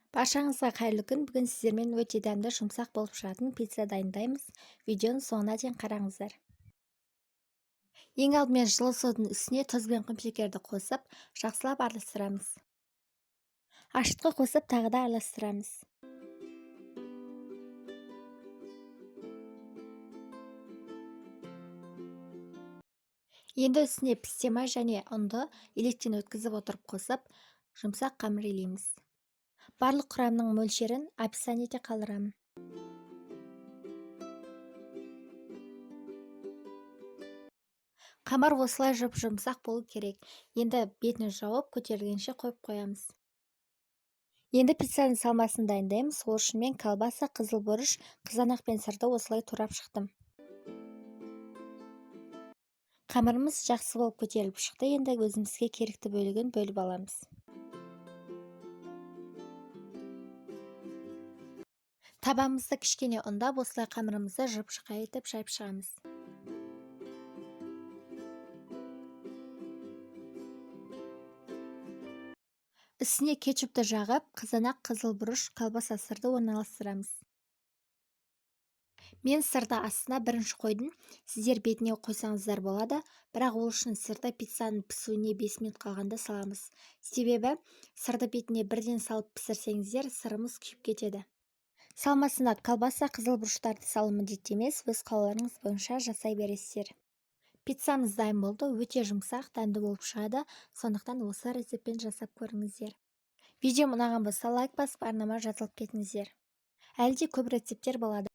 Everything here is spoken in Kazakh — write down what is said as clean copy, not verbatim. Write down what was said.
Баршаңызға қайырлы күн. Бүгін сіздермен өте дәмді, жұмсақ болып шығатын пицца дайындаймыз. Видеоның соңына дейін қараңыздар. Ең алдымен жылы судың үстіне тұз бен құмшекерді қосып, жақсылап араластырамыз. Ашытқы қосып, тағы да араластырамыз. Енді үстіне пісте май және ұнды електен өткізіп отырып қосып, жұмсақ қамыр илейміз. Барлық құрамның мөлшерін описаниеде қалдырамын. Қамыр осылай жұп-жұмсақ болу керек. Енді бетін жауып, көтерілгенше қойып қоямыз. Енді пиццаның салмасын дайындаймыз. Ол үшін мен колбаса, қызыл бұрыш, қызанақ пен сырды осылай турап шықтым. Қамырымыз жақсы болып көтеріліп шықты. Енді өзімізге керекті бөлігін бөліп аламыз. Табамызды кішкене ұндап, осылай қамырымызды жұп-жұқа етіп жайып шығамыз. Үстіне кетчупті жағып, қызанақ, қызыл бұрыш, колбаса, сырды орналастырамыз. Мен сырды астына бірінші қойдым. Сіздер бетіне қойсаңыздар болады, бірақ ол үшін сырды пиццаның пісуіне 5 минут қалғанда саламыз. Себебі сырды бетіне бірден салып пісірсеңіздер, сырымыз күйіп кетеді. Салмасына колбаса, қызыл бұрыштарды салу міндетті емес, өз қалауларыңыз бойынша жасай бересіздер. Пиццамыз дайын болды, өте жұмсақ, дәмді болып шығады, сондықтан осы рецептпен жасап көріңіздер. Видеом ұнаған болса, лайк басып, арнама жазылып кетіңіздер. Әлі де көп рецепттер болады.